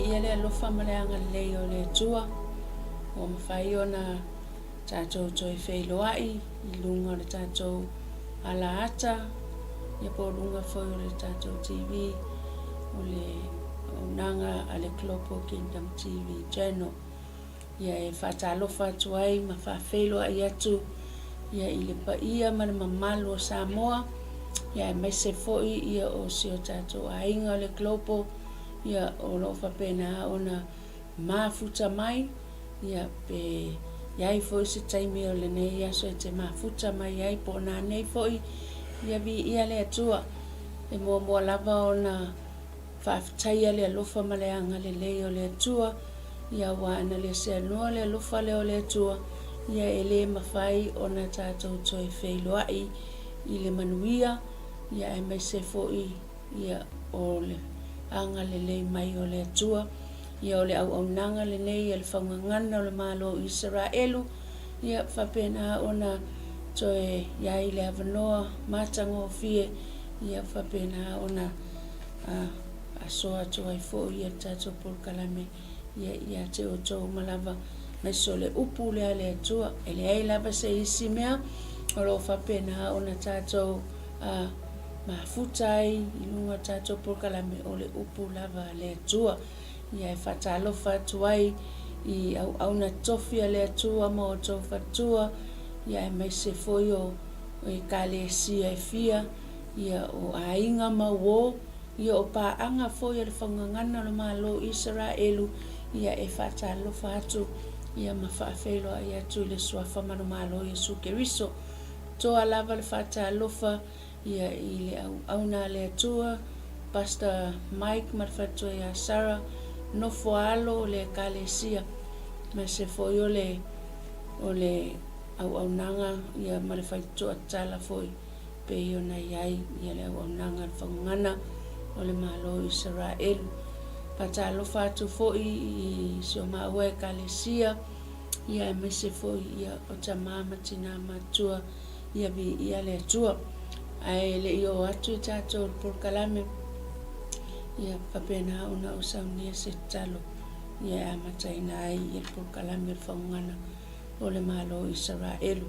Viia le alofa ma le agalelei o le Atua ua mafai ona tatou toe feiloai i luga o le tatou alaata ia po o luga foi o le tatou TV o le auaunaga a le Global Kingdom TV Channel. Ia e faatalofa atu ai ma faafeiloai atu ia i le paia ma le mamalu o Samoa, ia aemaise foi ia o si o tatou aiga o le Global, ia o lo o faapena ona mafuta mai, ia pe i ai foi se taimi o lenei aso e te mafuta mai ai po o nanei foi, ia viia le Atua. E muamua lava ona Faafetaia le alofa ma le agalelei o le Atua, ia aua ana le seanoa le alofa lea o le Atua, ia e le mafai ona tatou toe feiloai i le manuia, ia aemaise foi ia o le agalelei mai o le Atua. Ia o le auaunaga lenei a le faugagana o le Malo o Isaraelu, ia faapena ona toe i ai le avanoa matagofie, ia faapena ona faasoa atu ai foi ia le tatou polokalame ia ia te outou uma lava, aemaise o le upu lea a le Atua. E leai lava se isi mea o lo o faapena ona tatou mafuta ai i luga o le tatou polokalame, o le upu lava a le Atua. Ia e faatalofa atu ai i auauna tofi a le Atua ma outou faletua, ia aemaise foi o Ekalesia e fia, Ia, o aiga ma uo, ia, o paaga foi a le faugagana o le Malo o Isaraelu, ia, e faatalofa atu, ia, ma faafeiloai atu i le Suafa manumalo o Iesu Keriso. Toa lava le faatalofa, ia, i le auauna a le Atua, Pastor Mike ma le faletua ia Sarah, nofo a alo o le Ekalesia, aemaise foi o le, o le auaunaga, ia, ma le faitoatala foi. Pei ona i ai ia le auaunaga a le faugana o le Malo o Isaraelu. Faatalofa atu foi i si o maua Ekalesia, ia aemaise foi ia o tama ma tina matutua, ia viia le Atua. Ae le i oo atu i tatou i le polokalame, ia faapena ona ou saunia se tatalo ia e amataina ai ia le polokalame o le faugana o le Malo o Isaraelu.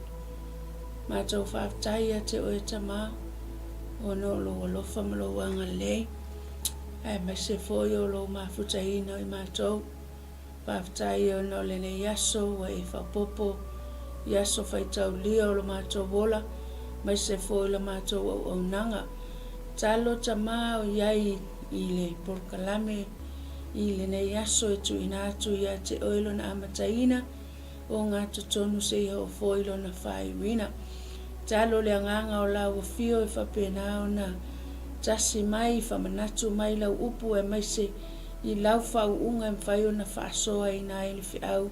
Matou faafetai ia te oe Tama, ona o lou alofa ma lou agalelei, aemaise foi o lou mafutaina i matou. Faafetai ona o lenei aso ua e faaopoopo i aso faitaulia o lo matou ola, aemaise foi o la matou auaunaga. Talo Tama o i ai i le polokalame i lenei aso e tuuina atu ia te oe lona amataina, o ngā totonu seia oo foi lona faaiuina. Talo le agaga o lau afio e faapena ona tasi mai, famanatu mai lau upu aemaise i lau faauuga e mafai ona faasoaina ai le feau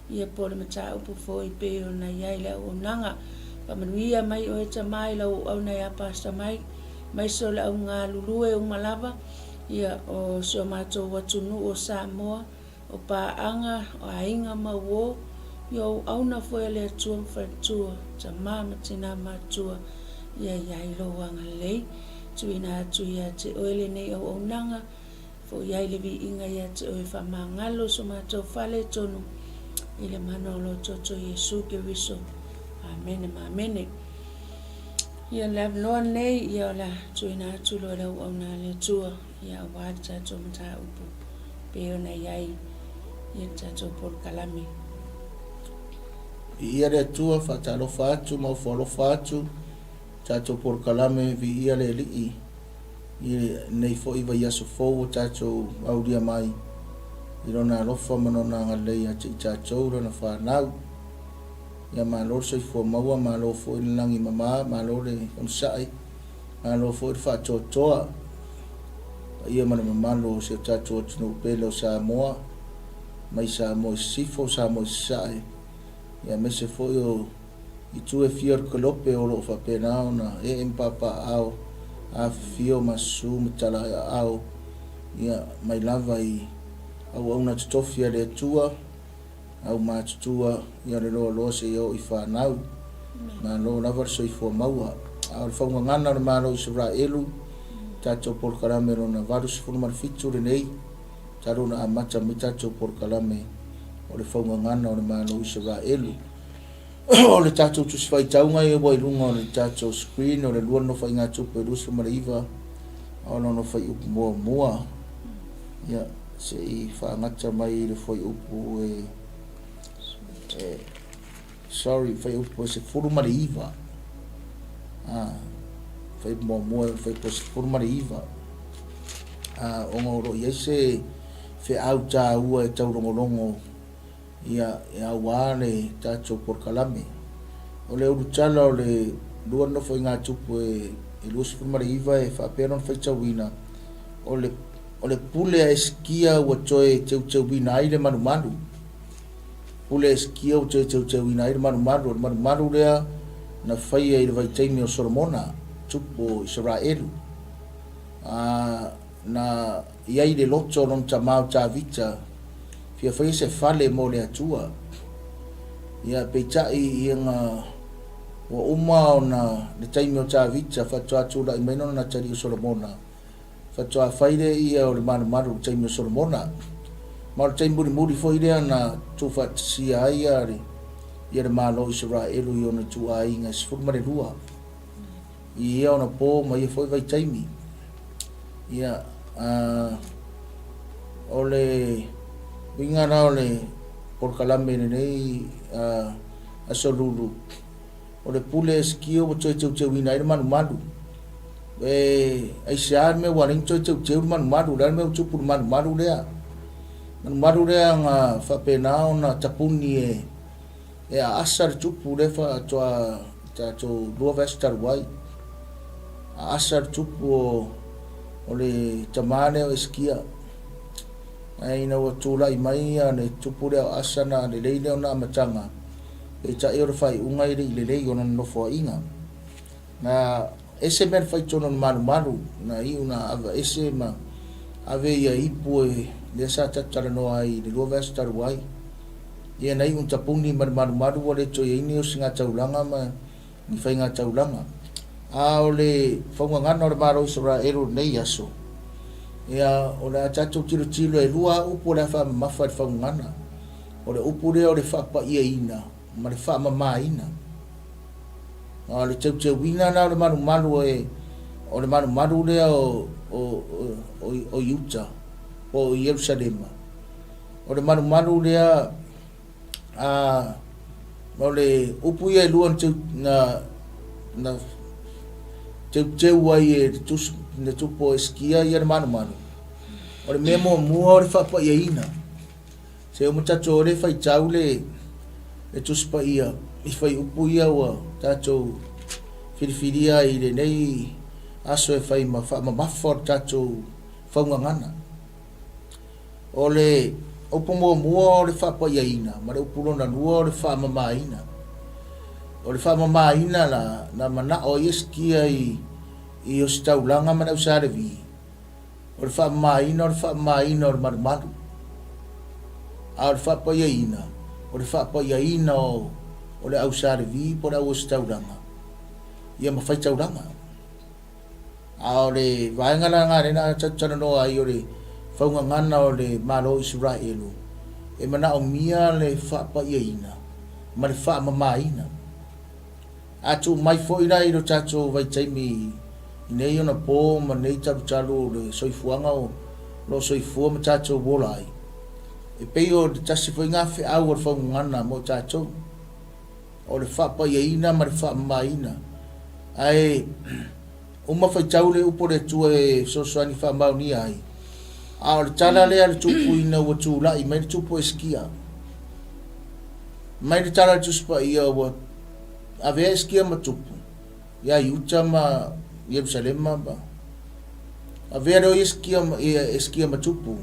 ia po o le mataupu foi pei ona i ai le auaunaga. Faamanuia mai oe Tama i lau auauna ia Pastor Mike, aemaise o le au galulue uma lava ia o si o matou atunuu o Samoa, O paaga, o aiga ma uo, i o auauna foi a le Atua ma faletua, tama ma tina matua, ia i ai lou agalelei. Tuuina atu ia te oe lenei auaunaga, foi ai le viiga ia te oe faamagalo so matou fale tonu i le mana o lo Toto Iesu Keriso. Amene ma amene. Ia le avanoa lenei, ia o le a tuuina atu loa i le auauna a le Atua, ia aua le tatou mataupu pei ona i ai ia le tatou polokalame. Viia le Atua, faatalofa atu ma ofo alofa atu tatou polokalame, viia le Alii i lenei foi vaiaso fou ua tatou aulia mai i Lona alofa ma Lona agalelei ia te i tatou, Lona fanau. Ia malo le soifua maua, malo foi le lagi mama, malo le onosai. Malo foi le faatoatoa, paia ma le mamalu o si o tatou atunuu pele o Samoa, mai Samoa i Sisifo, Samoa i Sasae, aemaise foi o itu e fia o le kelope o lo o faapena ona ee ma papaaao, afifio ma susu ma talaaao, ia, mai lava i auauna totofi a le Atua, aumatutua ia le loaloa seia oo i fanau. Malo lava le soifua maua. A o le faugagana o le Malo o Isaraelu, tatou polokalame lona 87 lenei, talu ona amata mai tatou polokalame o le faugagana o le Malo o Isaraelu. O le tatou tusi faitauga ia ua i luga o le tatou screen o le lua Nofoaiga-tupe 29 o lona fuaiupu muamua. Ia, se i faagata mai i le fuaiupu e, e sorry, fuaiupu e 19. Ah, fuaiupu muamua e fuaiupu e 19. Ah, ona o lo o i ai se feau taua e taulogologo ia, e auā le tatou polokalame. O le ulutala o le lua nofoaiga-tupu e 29 e faapea lona faitauina, o le, o le pule a Esikia ua toe teuteuina ai le malumalu. Pule a Esikia ua toe teuteuina ai le malumalu. O le malumalu lea na faia i le vaitaimi o Solomona, tupu o Isaraelu. A, na i ai le loto o lona tama o Tavita, fia faia se fale mo le Atua. Ia, peitai ia na ua uma ona le taimi o Tavita faatoa tulai mai lona atalii o Solomona, faatoa fai lea ia o le malumalu i le taimi o Solomona. Ma o le taimi mulimuli foi lea na tuufaatasia ai ia le, ia le Malo o Isaraelu i ona ituaiga e 12. I ia ona po ma ia foi vaitaimi. Ia, a, o le uiga la o le polokalame i lenei a, aso lulu, o le pule e sikio ua toe teuteuina ai le malumalu. E aisea le mea ua ala ai ona toe teuteu le malumalu, o le a le mea ua tupu i le malumalu lea? Malumalu lea na faapena ona tapuni e E aasa le tupu lea faatoa tatou lua vaiaso talu ai. Aasa le tupu o, o le tama lea o Esikia. Ae ina ua tulai mai ia le tupu lea o Asa na lelei lea ona amataga, peitai o le faaiuga e le i lelei ona nofoaiga. Na ese mea na fai i totonu o le malumalu, na iu na aveese ma ave ia ipu e lea sa tatou talanoa ai i le lua vaiaso talu ai. Ia na iu na tapuni ma le malumalu ua le toe i ai ni osigataulaga ma ni faigataulaga. A o le faugagana o le Malo o Isaraelu i lenei aso, ia o le a tatou tilotilo e lua lava upu o le a faamamafa i le faugagana. O le upu lea o le faapaiaina ma le faamamaina. A o le teuteuina la o le malumalu e, o le malumalu lea o, o, o, o Iuta, po o Ierusalema. O le malumalu lea, a, o le upu ia e lua na, teu, na, na teuteu ai e le, tus, le tupu o Esikia ia le malumalu. O le mea muamua o le faapaiaina. Se uma tatou le faitau le, le Tusi Paia i fuaiupu ia ua tatou filifilia ai i lenei aso e fai ma faamamafa o le tatou faugagana. O le upu muamua o le faapaiaina ma le upu lona lua o le faamamaina. O le faamamaina la, na manao ai Esikia i, i Ositaulaga ma le Ausalevi, O le faamamaina o le faamamaina o le malumalu, a o le faapaiaina, o le faapaiaina o, o le au Sa Levi po o le au ositaulaga, ia ma faitaulaga. A o le vaega la lena lea na tatou talanoa ai o le faugagana o le Malo o Isaraelu, e manaomia le faapaiaina ma le faamamaina. A tuu mai foi la i lo tatou vaitaimi i nei ona po ma nei talutalu o le soifuaga o lo o soifua ma tatou ola ai, e pei o le tasi foi na feau o le faugagana mo tatou, o le faapaiaina ma le faamamaina. Ae uma faitau le upu a le Atua e fesoasoani faamaonia ai, a o le tala lea a le Tupu ina ua tulai mai le Tupu Esikia. Mai le tala a le Tusi Paia ua avea Esikia ma tupu ia Iuta ma Ierusalema ma avea lea o Esikia ma, ia Esikia ma tupu,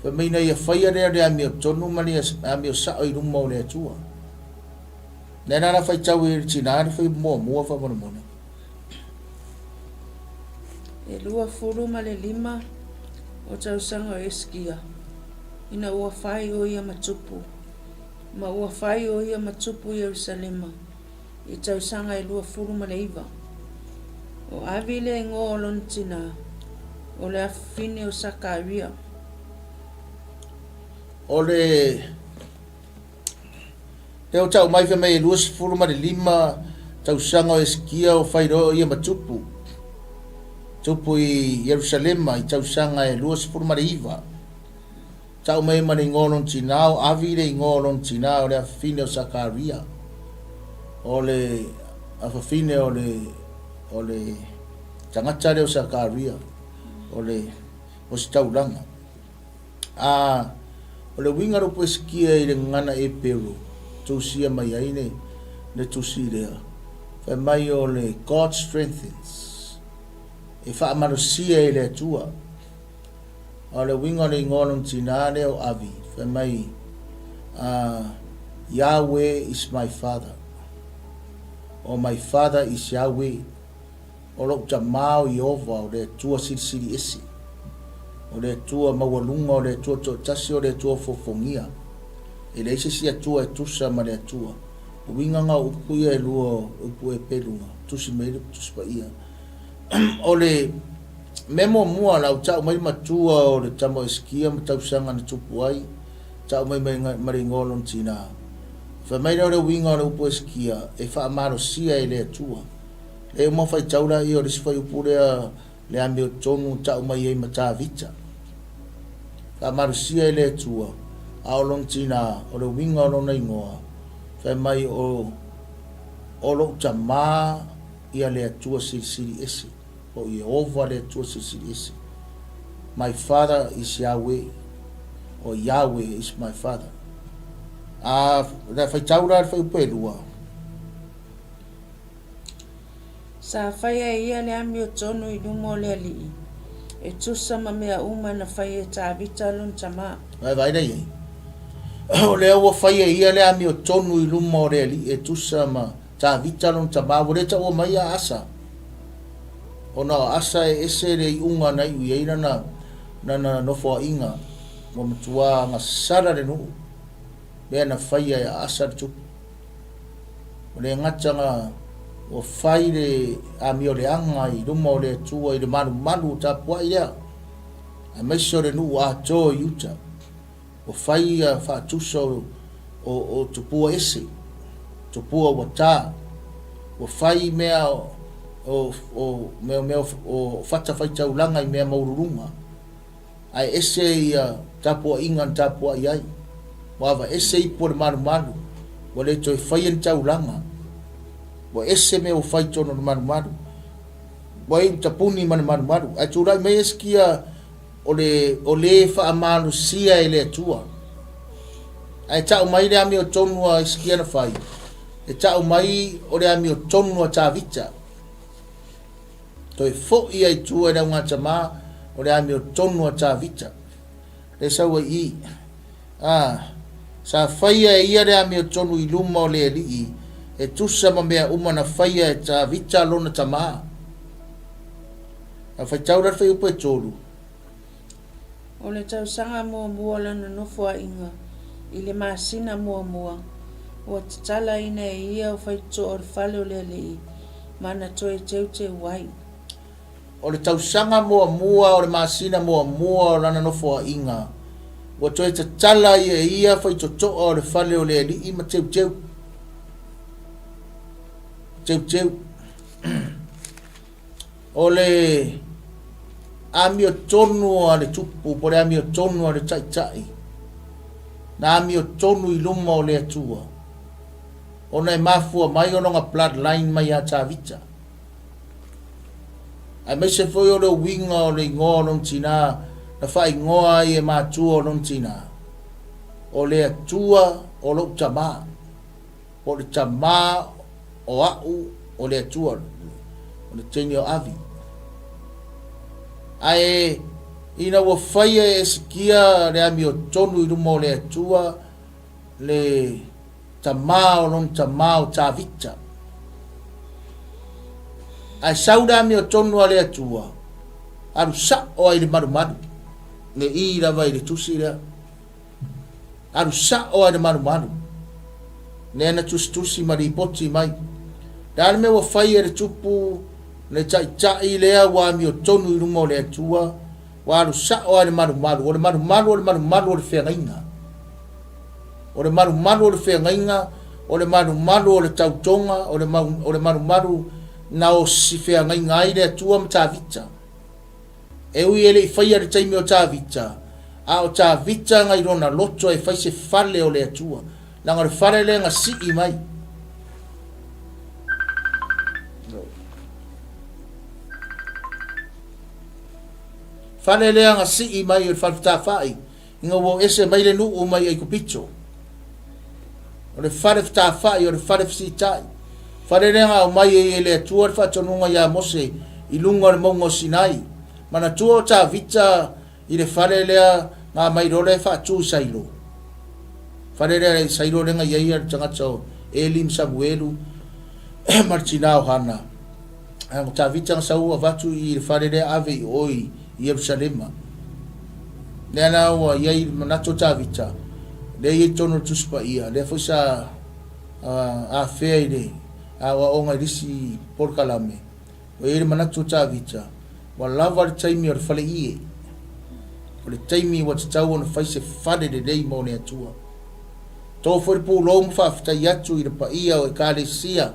fai mai ina ia faia lea le amiotonu ma le amio sao i luma o le Atua. Lea la la faitau e le tinā le fai muamua faamolemole. E 25 o tausaga o Esikia ina ua fai o ia ma tupu. Ma ua fai o ia ma tupu i Ierusalema i tausaga e 29. O Avi le igoa o lona tinā, o le afafine o Sakaria. O le lea ua tau mai fai mai e 25 tausaga o Hesekia o fai loa o ia ma tupu. Tupu i Ierusalema i tausaga e 29. Tau mai ma le igoa o lona tinā, o Avi le igoa o lona tinā, o le afafine o Sakaria. O le afafine o le o le tagata lea o Sakaria, o le ositaulaga. A o le uiga o le upu Hesekia i le gagana Eperu, tusia mai ai le, le tusi lea, fai mai o le God strengthens, e faamalosia e le Atua. A o le uiga o le igoa o lona tinā lea o Avi, fai mai, a Yahweh is my father, or my father is Yahweh. O lou Tama o Ieova, o le Atua Silisili Ese, o le Atua Maualuga, o le Atua Toatasi, o le Atua Ofoofogia. E leai se isi Atua e tusa ma le Atua. O uiga na o upu ia e lua o upu Eperu na tusi mai ai le Tusi Paia. O le mea muamua, la ua tau mai le matua o le tama o Esekia ma tausaga na tupu ai, tau mai ma le igoa o lona tinā. Fai mai lea o le uiga o le upu Esekia, e faamalosia e le Atua. E uma faitau laia o le isi fuaiupu lea le amiotonu tau mai ai ma Tavita. Faamalosia e le Atua, a o lona tinā, o le uiga o lona igoa, fai mai o, o lou tamā ia le Atua Silisili Ese, po o Ieova le Atua Silisili Ese. My father is Yahweh, or Yahweh is my father. A, le faitau la le fuaiupu e lua. Sa faia e ia le amiotonu i luma o le Alii, e tusa ma mea uma na fai e Tavita lona tama. Vae vaai la i ai. O lea ua fai e ia le amiotonu i luma o le Alii e tusa ma Tavita lona tama, ua le taua mai ia Asa. Ona o Asa e ese le iuga na iu i ai lana, lana nofoaiga, ua matua agasala le nuu, mea na faia e Asa le tupu. Ua le gata na ua fai le amioleaga i luma o le Atua i le malumalu o tapuai lea, aemaise o le nuu atoa i uta. Ua fai ia faatusa o, o, o tupua ese, tupua ua ta. Ua fai mea o, o, o mea, mea o, o fatafaitaulaga i mea maualuluga. Ae ese ia tapuaiga na tapuai ai. Ua avaese ipu o le malumalu, ua le toe faia ni taulaga. Ua ese mea ua fai i totonu o le malumalu. Ua iu tapuni ma le malumalu. Ae tulai mai Hesekia o le o le faamalosia e le Atua. Ae tau mai le amiotonu a Hesekia na fai, e tau mai o le amiotonu a Tavita. Toe foi ai i tua i le augatama o le amiotonu a Tavita. Le sau ai i. A, sa faia e ia le amiotonu i luma o le Alii, e tusa ma mea uma na faia e Tavita lona tama. A faitau la le fuaiupu e tolu. O le tausaga muamua o lana nofoaiga i le masina muamua, ua tatalaina e ia o faitotoa o le fale o le Alii ma na toe teuteu ai. O le tausaga muamua o le masina muamua o lana nofoaiga, ua toe tatala ai e ia faitotoa o le fale o le Alii ma teuteu. Teuteu. O le amiotonu a le tupu po o le amiotonu a le taitai, na amiotonu i luma o le Atua, ona e mafua mai o lona bloodline mai ia Tavita. Aemaise foi o le uiga o le igoa o lona tinā na faaigoa ai e matua o lona tinā, o le Atua o lou tamā. Po o le tamā o a'u o le Atua, o le teine o Avi. Ae ina ua faia e Esekia le amiotonu i luma o le Atua, le tamā o lona tamā o Tavita. Ae sau le amiotonu a le Atua, alu sa'o ai i le malumalu, le i lava i le tusi lea. Alu sa'o lava i le malumalu. Lea na tusitusi ma lipoti mai. Le a le mea ua fai e le tupu le taitai lea ua amiotonu i luma o le Atua, ua alu sa'o lava i le malumalu. O le malumalu o le malumalu o le feagaiga. O le malumalu o le feagaiga, o le malumalu o le tautoga, o le, o le malumalu na osi feagaiga ai le Atua ma Tavita. E ui e le i faia i le taimi o Tavita, a o Tavita na i lona loto e fai se fale o le Atua, leaga o le fale lea na sii mai. Fale lea na sii mai o le fale fetafai, ina ua o ese mai le nuu mai Aikupito. O le fale fetafai, o le fale fesitai. Fale lea na aumai ai e le Atua le faatonuga ia Mose i luga o le mauga o Sinai. Manatua o Tavita i le fale lea na aumai loa lea e faatu i Sailo. Fale lea i Sailo lea na i ai le tagata o Eli ma Samuelu ma le tina o Hana. A o Tavita na sau avatu i le fale lea ave i o i Ierusalema. Lea la ua i ai manatu o Tavita, lea i ai totonu o le Tusi Paia, lea foi sa afea i le aoaoga i le isi polokalame, ua i ai le manatu o Tavita, ua lava le taimi o le fale ie. O le taimi ua tatau ona fai se fale lelei mo le Atua. To foi le pulou ma faafetai atu i le paia o Ekalesia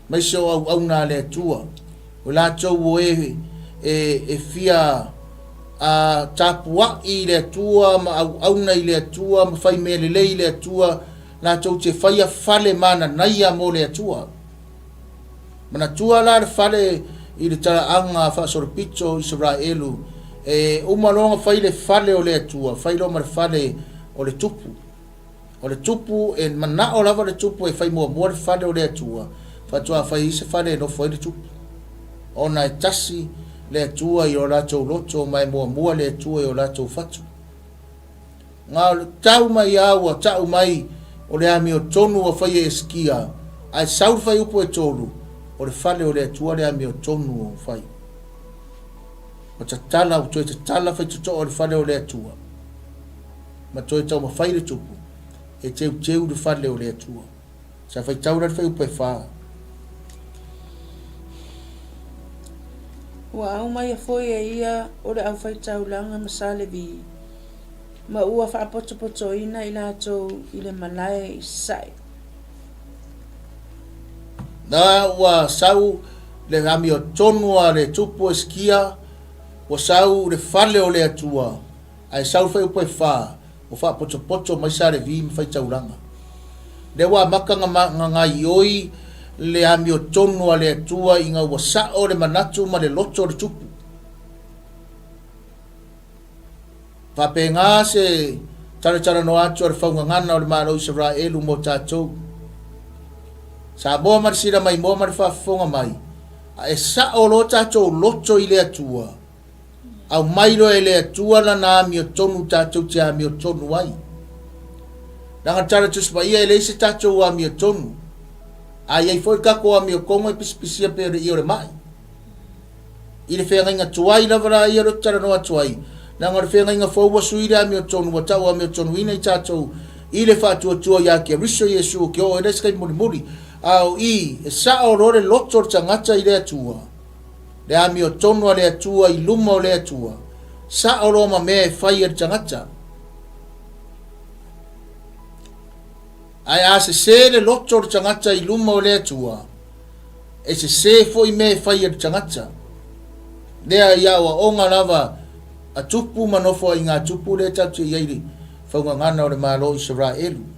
aemaise o auauna a le Atua, o i latou o e e fia a tapuai i le Atua ma auauna i le Atua ma fai mea lelei i le Atua, latou te faia fale mananaia mo le Atua. Manatua la le fale i le talaaga faasolopito o Isaraelu, e uma loa ona fai le fale o le Atua, fai loa ma le fale o le tupu. O le tupu, e manao lava le tupu e fai muamua le fale o le Atua, faatoa fai ai se fale e nofo ai le tupu. Ona e tasi le Atua i o latou loto ma e muamua le Atua i o latou fatu. Na o le tau mai a ua ta'u mai o le amiotonu ua fai e Esikia, ae sau le fuaiupu e 3, o le fale o le Atua le amiotonu ua fai. Ua tatala, ua toe tatala faitotoa o le fale o le Atua. Ma toe taumafai le tupu e teuteu le fale o le Atua. Sa faitau la le fuaiupu e 4. Ua aumaia foi e ia o le aufaitaulaga ma sa Levi, ma ua faapotopotoina i latou i le malae i sasae. Na ua sau le amiotonu a le tupu Esikia, ua sau le fale o le Atua, Ae sau le fuaiupu e fa, ua faapotopoto mai sa Levi ma faitaulaga. Lea ua amata na gaioi le amiotonu a le Atua ina ua sao le manatu ma le loto o le tupu. Faapena se talatalanoa atu a le faugagana o le Malo o Isaraelu mo tatou. Samoa ma le sila maimoa ma le faafofoga mai, a e sao loa tatou loto i le Atua, Aumai loa e le Atua Lana amiotonu tatou te amiotonu ai. Leaga le Tala Tusi Paia e leai se tatou amiotonu. A i ai foi le tatou amiotoga e pisipisia pei o le ie o le mai. I le feagaiga tuai lava la ia lea ou te talanoa atu ai, leaga o le feagaiga fou ua sui le amiotonu ua tau amiotonuina i tatou i le faatuatua ia Keriso Iesu ou te oo ai la i se taimi mulimuli. A o i, e sao loa le loto o le tagata i le Atua. Le amiotonu a le Atua i luma o le Atua, sao loa ma mea e fai e le tagata. Ae a sesē le loto o le tagata i luma o le Atua, e sesē foi mea e fai e le tagata. Lea i aoaoga lava a tupu ma nofoaiga tupu lea tatou te i ai i le faugagana o le Malo o Isaraelu.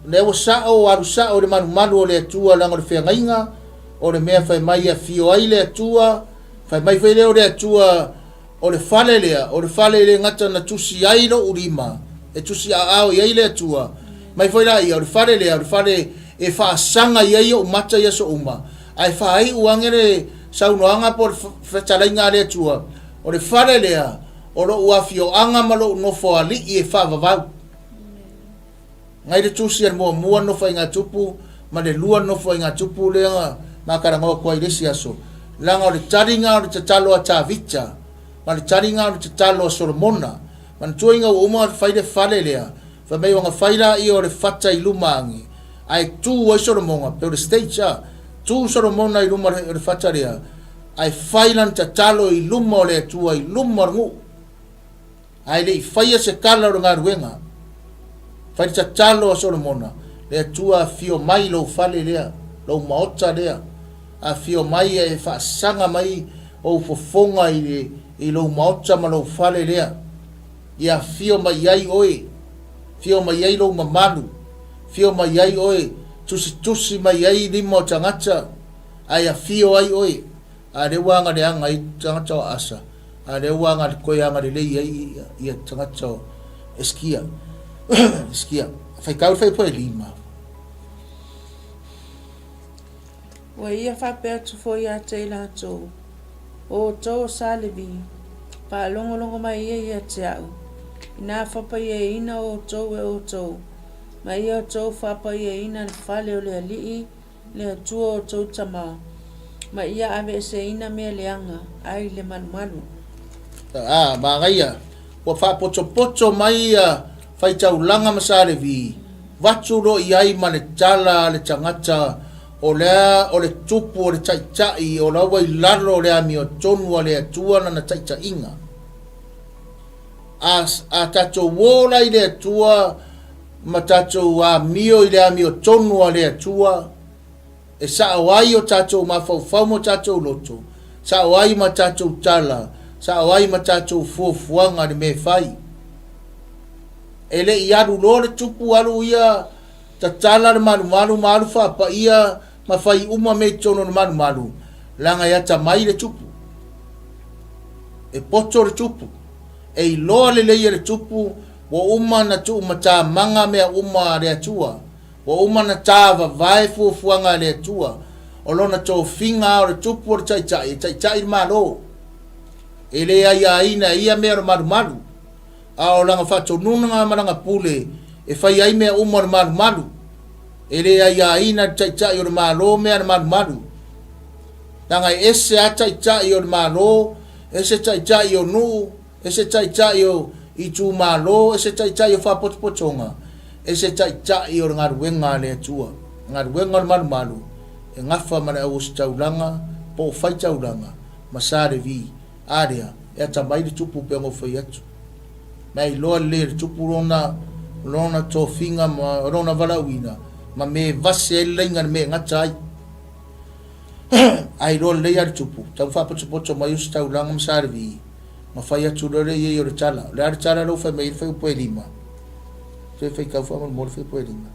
Lea ua sao, ua alu sao i le malumalu o le Atua, leaga o le feagaiga o le mea fai mai e afio ai le Atua, fai mai foi lea o le Atua, o le fale lea, o le fale e le gata na tusi ai lou lima, e tusi aao i ai le Atua, mai foi laia, o le fale lea, o le fale e faasaga i ai ou mata i aso uma, ae faaiu ane le saunoaga po o le fetalaiga a le Atua, o le fale lea, o lou afioaga ma lou nofoalii e faavavau. Ngai le tusi a le muamua nofoaiga tupu ma le lua nofoaiga tupu lea na talanoa atu ai i le isi aso, leaga o le taliga o le tatalo a Tavita ma le taliga o le tatalo a Solomona. Manatua ina ua uma ona fai le fale lea, fai mai ona fai laia o le fata i luma ane, ae tu ai Solomona, pei o le stage a, tu Solomona i luma o le fata lea, ae fai lana tatalo i luma o le Atua, i luma o le nuu. Ae le i faia se tala o le galuega. Fai le tatalo a Solomona, Le Atua afio mai i lou fale lea, lou maota lea, afio mai e faasaga mai ou fofoga i le, i lou maota ma lou fale lea. Ia afio mai ai oe, afio mai ai lou mamalu, afio mai ai oe, tusitusi mai ai lima o tagata, ae afio ai oe. A lea ua agaleaga ai tagata o Asa, a lea ua aga toe agalelei ai ia tagata o Eskia. Eskia. Faitau le fuaiupu e lima. Ua ia faapea atu foi ia te i latou, O outou o sa Levi, faalogologo mai ia ia te au, inā faapaiaina outou e outou, ma ia outou faapaiaina le fale o le Alii le Atua o outou tama, ma ia aveeseina mea leaga ai le malumalu. A, manaia, ua faapotopoto mai ia Faitaulaga ma Sa Levi, vatu loa i ai ma le tala a le tagata o lea o le tupu o le taitai o la ua i lalo o le amiotonu a le Atua lana taitaiga. A, a tatou o la i le Atua ma tatou amio i le amiotonu a le Atua, e sao ai o tatou mafaufau ma o tatou loto, sao ai ma tatou tala, sao ai ma tatou fuafuaga i le mea e fai. E le i alu loa le tupu alu ia tatala le malumalu ma alu faapaia ma fai uma mea i totonu o le malumalu, leaga e atamai le tupu. E poto le tupu. E iloa lelei e le tupu Ua uma na tuumatamaga mea uma a le Atua. Ua uma na tāvavae fuafuaga a le Atua. O lona tofiga o le tupu o le taitai, e taitai le Malo. E le aiaina e ia mea o le malumalu, a o lana faatonuga ma lana pule e fai ai mea uma o le malumalu. E le aiaina e le taitai o le Malo mea a le malumalu. Leaga e ese a taitai o le Malo, ese taitai o nuu, Ese taitai o itumalo, ese taitai o faapotopotoga, ese taitai o le galuega a le Atua. Galuega o le malumalu, e gafa ma le auositaulaga po o faitaulaga ma Sa Levi. A lea, e atamai le tupu pei ona ou fai atu. Ma e iloa lelei e le tupu lona, lona tofiga ma lona valaauina ma me e vase ai le laina i le mea e gata ai. A iloa lelei lava le tupu, tau faapotopoto mai ositaulaga ma Sa Levi, ma fai atu loa lea i ai o le tala. O le a le tala lea ua fai mai ai le fuaiupu e lima? Toe faitau faamolemole le fuaiupu e lima.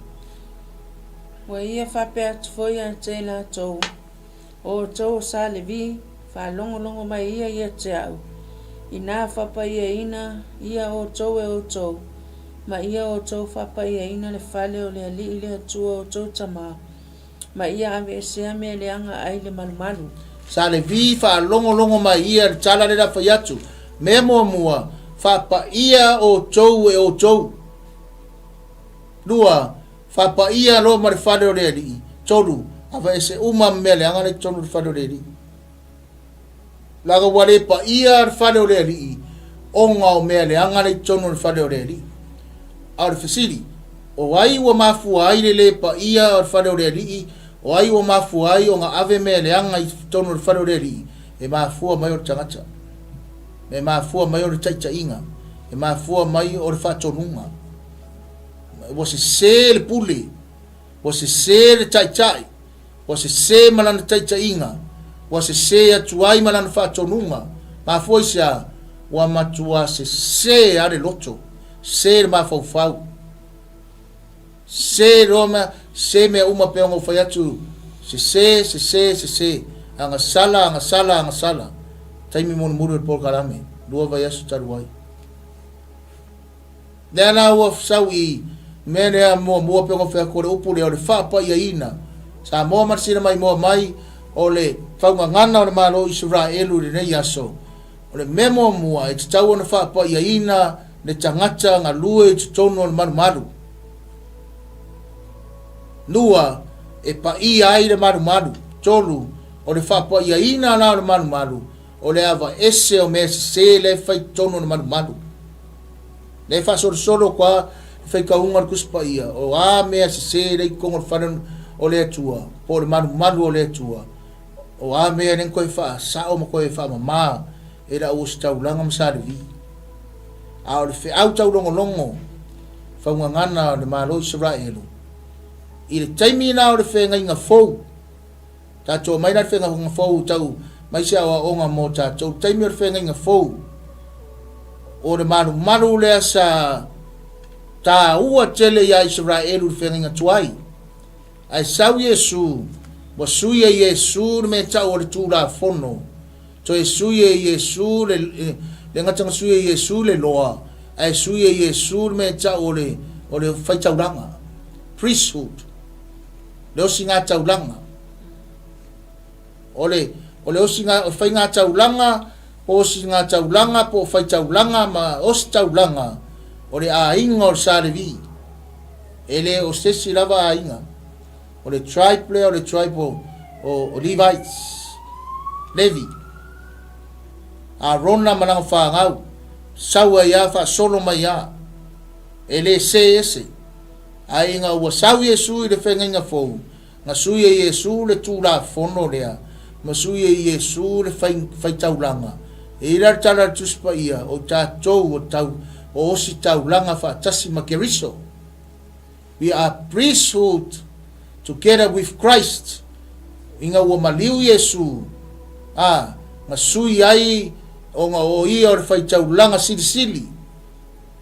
Ua ia faapea atu foi ia te i latou, O outou o sa Levi, faalogologo mai ia ia te au, inā faapaiaina ia outou e outou, ma ia outou faapaiaina le fale o le Alii le Atua o outou tama, ma ia aveesea mea leaga ai le malumalu. Sa Levi faalogologo mai ia le tala le la fai atu, Mea muamua, faapaia outou e outou. Lua, faapaia loa ma le fale o le Alii. Tolu, aveese uma ma mea leaga la i totonu o le fale o le Alii. Leaga ua le paia le fale o le Alii, ona o mea leaga la i totonu o le fale o le Alii. A o le fesili, o ai ua mafua ai le le paia o le fale o le Alii? O ai ua mafua ai ona ave mea leaga i totonu o le fale o le Alii? E mafua mai o le tagata. E mafua mai o le taitaiga. E mafua mai o le faatonuga. Ua sese le pule. Ua sese le taitai. Ua sese ma lana taitaiga, ua sese atu ai ma lana faatonuga. Mafua i se a? Ua matua sese a le loto, sese le mafaufau, sese loa ma sese mea uma pei ona ou fai atu, sese, sese, sese, agasala, agasala, agasala. Taimi mulimuli o le polokalame, lua vaiaso talu ai. Lea la ua sau i mea lea muamua pei ona fai atu o le upu lea o le faapaiaina. Samoa ma le sila maimoa mai o le faugagana o le Malo o Isaraelu i lenei aso. O le mea muamua e tatau ona faapaiaina le tagata galue i totonu o le malumalu. Lua, e paia ai le malumalu. Tolu, o le faapaiaina la o le malumalu, o le avaese o mea sese la e fai i totonu o le malumalu. Lea e faasolosolo koa le faitauga o le Tusi Paia, o a mea sese lea i totonu o le fale o le Atua, po o le malumalu o le Atua, o a mea lea na toe faasao ma toe faamama e le auositaulaga ma Sa Levi. A o le feau taulogologo, Faugagana o le Malo o Isaraelu, i le taimi la o le feagaiga fou, tatou omai la i le feagaiga fou tau mai se aoaoga mo tatou, taimi o le feagaiga fou, o le malumalu lea sa taua tele iā Isaraelu i le feagaiga tuai. Ae sau Iesu, ua sui e Iesu le mea tau o le Tulafono, toe sui e Iesu le, le gata na sui e Iesu le loa, ae sui e Iesu le mea tau o le, o le faitaulaga, priesthood, le osigataulaga. O le, o le osiga, o faigataulaga, po osigataulaga, po o faitaulaga ma ositaulaga, o le aiga o le Sa Levi. E le o se isi lava aiga. O le tribe lea o le tribe o, o, o Levites, Levi. Arona ma lana fanau, sau ai a faasolo mai a. E le se ese. Ae ina ua sau Iesu i le feagaiga fou, na sui e Iesu le Tulafono lea, ma sui e Iesu le fai, faitaulaga. E i ai la le tala a le Tusi Paia, o tatou o tau, o ositaulaga faatasi ma Keriso. We are priesthood together with Christ. Ina ua maliu Iesu, a, na sui ai ona o ia o le faitaulaga silisili.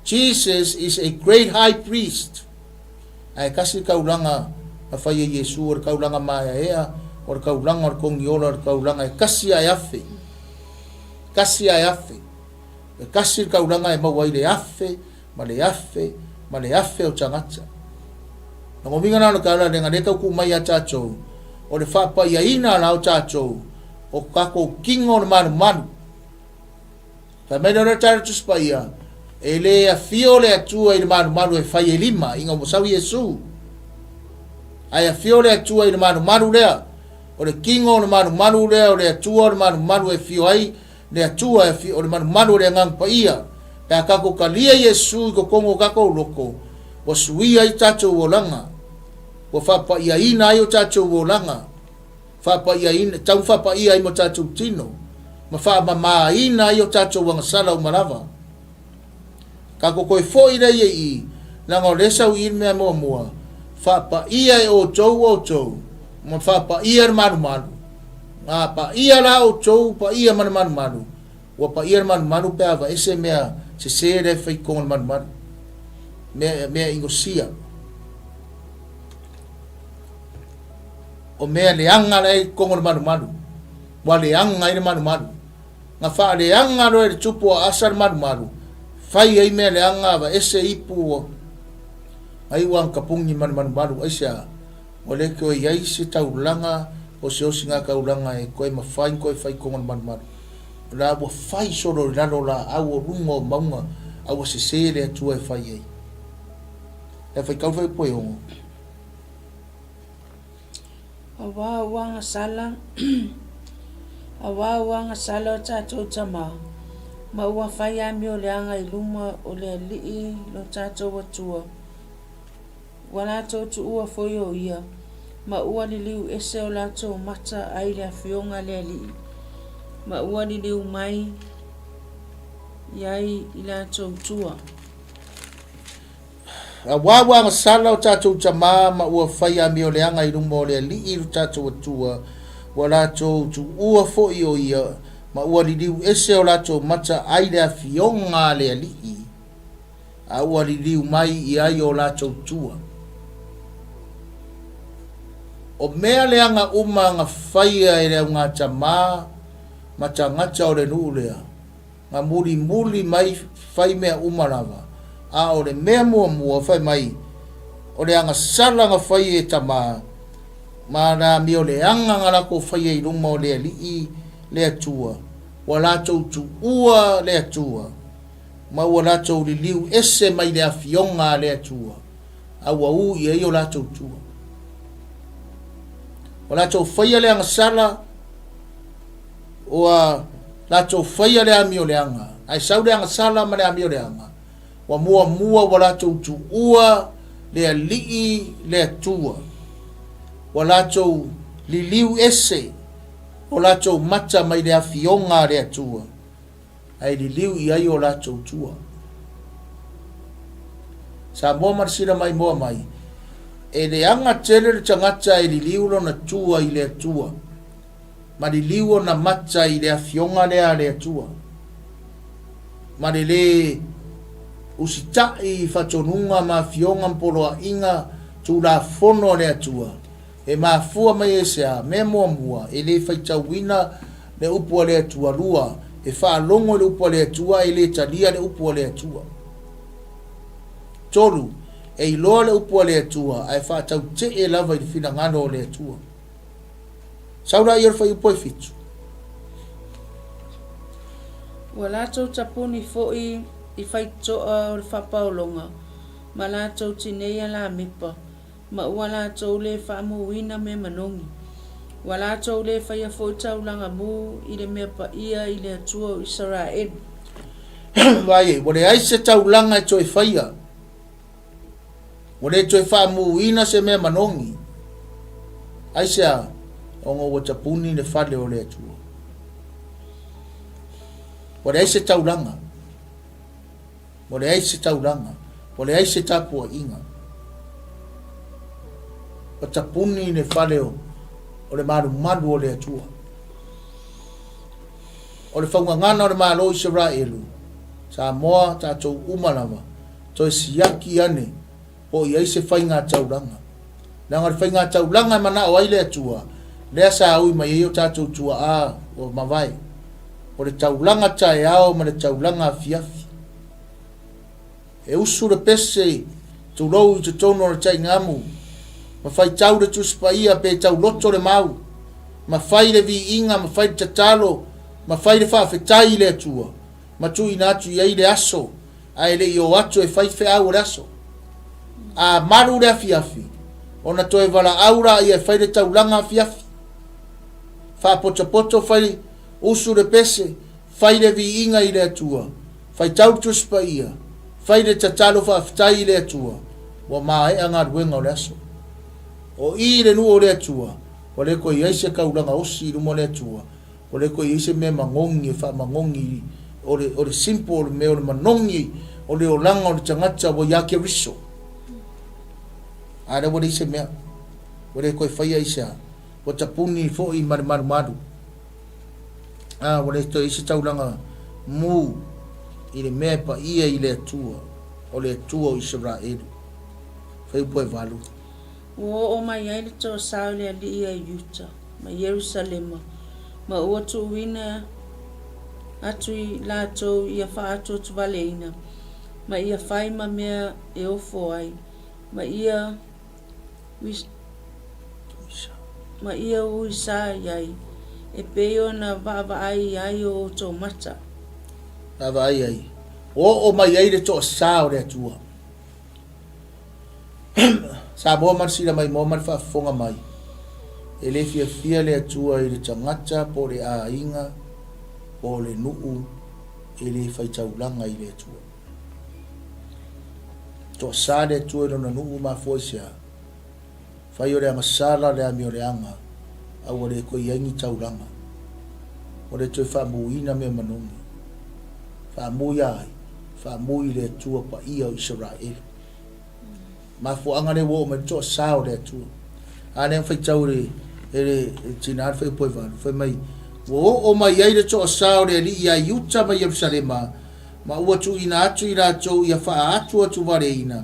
Jesus is a great high priest. Ae kasi le kaulaga na fai e Iesu, o le kaulaga maeaea, o le kaulaga o le kogiola, o le kaulaga e kasi ae afe. Kasi ae afe. E kasi le kaulaga e maua ai le afe, ma le afe, ma le afe o tagata. Na uiga la o le kaula lea, lea tau tuu mai ia tatou, o le faapaiaina la o tatou, o tatou kino o le malumalu. Fai mai lea o le Tala Tusi Paia, e le afio le Atua i le malumalu e fai e lima, ina ua sau Iesu. Ae afio le Atua i le malumalu lea, o le kino o le malumalu lea o le Atua o le malumalu e afio ai le Atua, e afio, o le malumalu o le Agaga Paia. Pe a tatou talia Iesu i totonu o tatou loto, ua suia ai tatou olaga, ua faapaiaina ai o tatou olaga. Faapaiaina, tau faapaia ai mo tatou tino, ma faamamāina ai o tatou agasala uma lava. Tatou toe foi lea i i, leaga o lea sau i i le mea muamua, faapaia e outou outou, ma faapaia le malumalu. A paia la outou, paia ma le malumalu, ua paia le malumalu pe a aveese mea sese lea e fai i totonu o le malumalu, mea, mea inosia. O mea leaga la e i totonu o le malumalu, ua leaga ai le malumalu. Na faaleaga loa e le tupu o Asa le malumalu, fai ai mea leaga, aveese ipu ai ua agakapuni ma le malumalu. Aisea? Ua le toe i ai se taulaga o se osigataulaga e toe mafai ona toe fai i totonu o le malumalu. O la ua fai solo i lalo o laau o luga o mauga, a ua sese le Atua e fai ai. E faitau foi po e ono. Aua ua agasala, aua ua agasala o tatou tama, ma ua fai amioleaga i luma o le Alii lo tatou Atua. Ua latou tuua foi o ia, ma ua liliu ese o latou mata ai le afioga a le Alii, ma ua liliu mai i ai i latou tua. Aua ua agasala o tatou tama ma ua fai amioleaga i luma o le Alii lo tatou Atua, ua latou tuua foi o ia, ma ua liliu ese o latou mata ai le afioga a le Alii, a ua liliu mai i ai o latou tua. O mea leaga uma na faia e le augatama ma tagata o le nuu lea, Na mulimuli mai fai mea uma lava, a o le mea muamua fai mai, o le agasala na fai e tama, ma le amioleaga na latou faia i luma o le Alii le Atua, ua latou tuua le Atua, ma ua latou liliu ese mai le afioga a le Atua, a ua u i ai o latou tua. Ua latou faia le agasala, Ua latou faia le amioleaga, ae sau le agasala ma le amioleaga, ua muamua ua latou tuua le Alii le Atua, ua latou liliu ese o latou mata mai le afioga a le Atua, ae liliu i ai o latou tua. Samoa ma le sila maimoa mai, e leaga tele le tagata e liliu lona tua i le Atua, ma liliu ona mata i le Afioga lea a le Atua, ma le lē usitaʻi i faatonuga ma afioga ma poloaiga Tulafono a le Atua, e mafua mai ai se a? Mea muamua, e lē faitauina le Upu a le Atua, lua, e faalogo i le Upu a le Atua ae lē talia le Upu a le Atua. Tolu, e iloa le Upu a le Atua ae faatautee lava i le finagalo o le Atua. Sau laia o le fuaiupu e fitu. Ua latou tapuni foi i faitotoa o le faapaologa, ma latou tineia lamepa, ma ua latou le faamuina mea manogi. Ua latou le faia foi taulaga mu i le mea paia i le Atua o Isaraelu. Vaai ai, ua leai se taulaga e toe faia. Ua le toe faamuina se mea manogi. Aisea? Ona ua tapuni le fale o le Atua. Ua leai se taulaga. Ua leai se taulaga. Ua leai se tapuaiga. Ua tapuni le fale o, o le malumalu o le Atua. O le faugagana o le Malo o Isaraelu, Samoa, tatou uma lava, toe siaki ane po o i ai se faiga taulaga. Leaga o le faiga taulaga e manao ai le Atua, lea sa ui mai ai o tatou tuaa ua mavae, o le taulaga taeao ma le taulaga afiafi. E usu le pese, tulou i totonu o le taigamu, ma faitau le Tusi Paia pe tauloto le mau, ma fai le viiga, ma fai le tatalo, ma fai le faafetai i le Atua, ma tuuina atu i ai le aso, ae le i o atu e fai feau o le aso. A malu le afiafi, ona toe valaau laia e fai le taulaga afiafi. Faapotopoto fai usu le pese, fai le viiga i le Atua, faitau le Tusi Paia, fai le tatalo faafetai i le Atua, ua maea galuega o le aso. O i le nuu o le Atua, ua le toe i ai se taulaga osi i luma o le Atua, Ua le toe i ai se mea magogi e faamagogi, o le, o le simple o le mea o le manogi o le olaga o le tagata ua ia Keriso. A lea ua leai se mea. Ua le toe faia i se a. Ua tapuni foi ma le malumalu. A ua le toe i ai se taulaga mu i le mea e paia i le Atua, o le Atua o Isaraelu. Fuaiupu e valu. Ua oo mai ai le toasā o le alii a Iuta ma Ierusalema, ma ua tuuina atu i latou ia faaatuatuvaleina, ma ia fai ma mea e ofo ai, ma ia ma ia uisā i ai, e pei ona vaavaai ai o outou mata. Vaavaai ai, ua oo mai ai le toasā o le Atua. Samoa ma le sila maimoa ma le faafofoga mai, e le fiafia le Atua i le tagata po o le aiga po o le nuu e le faitaulaga i le Atua. Toasa le Atua i lona nuu mafua i se a? Fai o le agasala le amioleaga, a ua le toe i ai ni taulaga. Ua le toe faamuina mea manogi. Faamu ia ai? Faamu i le Atua paia o Isaraelu. Mafuaaga lea ua oo mai le toasa o le Atua. A lea na faitau e le, e le tina le fuaiupu e valu, fai mai, ua oo mai ai le toasa o le alii ia Iuta ma Ierusalema, ma ua tuuina atu i latou ia faaatuatuvaleina,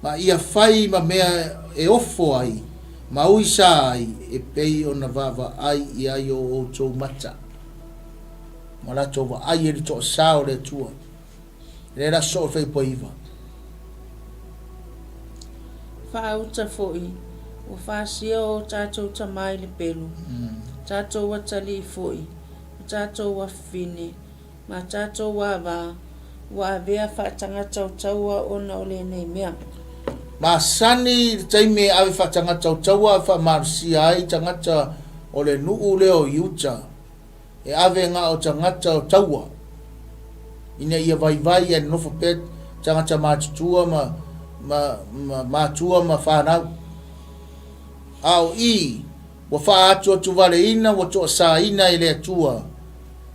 ma ia fai ma mea e ofo ai, ma uisa ai, e pei ona vaavaai i ai o outou mata. Ma latou vaai ai le toasa o le Atua. E le la soo le fuaiupu e iva. Faauta foi, ua fasia o tatou tama i le pelu, tatou atalii foi, o tatou afafine, Ma tatou ava, ua avea faatagata o taua ona o lenei mea. Masani i le taimi e ave faatagata o taua ave faamalosia ai tagata o le nuu lea o Iuta, e ave na o tagata o taua, ina ia vaivai ae nonofo pea tagata matutua ma, ma, ma matua ma fanau. A o i, Ua faaatuatuvaleina, ua toasaina e le Atua,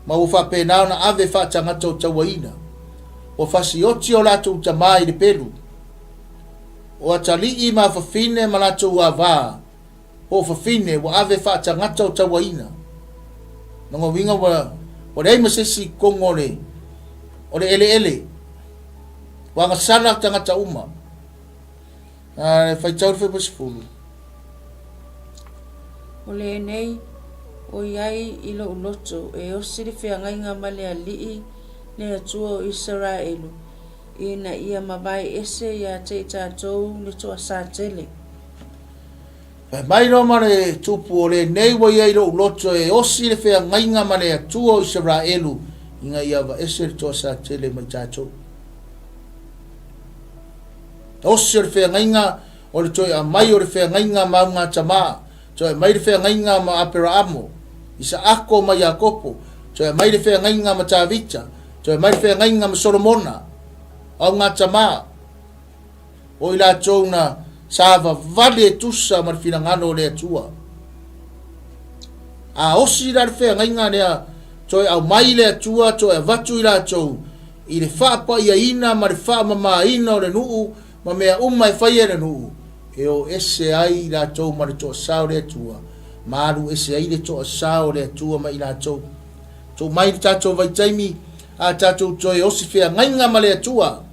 ma ua faapena ona ave faatagata o tauaina. Ua fasioti o latou tama i le pelu. O atalii ma afafine ma latou ava po o fafine ua ave faatagata o tauaina. Lona uiga ua ua leai ma se isi i totonu o le o le eleele. Ua agasala tagata uma. A faitau le fuaiupu 10. O lenei, o i ai i lou loto, e osi le feagaiga ma le Alii, le Atua o Isaraelu, ina ia mavae ese ia te i tatou le toasatele. Fai mai loa ma le tupu, O lenei ua i ai lou loto e osi le feagaiga ma le Atua o Isaraelu, ina ia aveese le toasatele mai tatou. Osi o le feagaiga, o le toe aumai o le feagaiga ma augatama, toe aumai le feagaiga ma Aperaamo, Isaako ma Iakopo, toe aumai le feagaiga ma Tavita, toe aumai le feagaiga ma Solomona, o augatama, o i latou na savavali e tusa ma le finagalo o le Atua. A osi la le feagaiga lea, toe aumai le Atua, toe avatu i latou, i le faapaiaina ma le faamamaina o le nuu ma mea uma e faia e le nuu, e o ese ai i latou ma le toasā o le Atua, ma alu ese ai le toasā o le Atua ma i latou. Tuu mai le tatou vaitaimi a tatou toe osi feagaiga ma le Atua